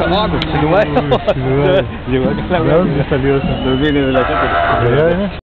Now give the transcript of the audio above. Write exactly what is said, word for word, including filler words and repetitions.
Awkward, se lo va. Se lo va. ¿De dónde salió eso? Lo viene de la cátedra. ¿De allá viene?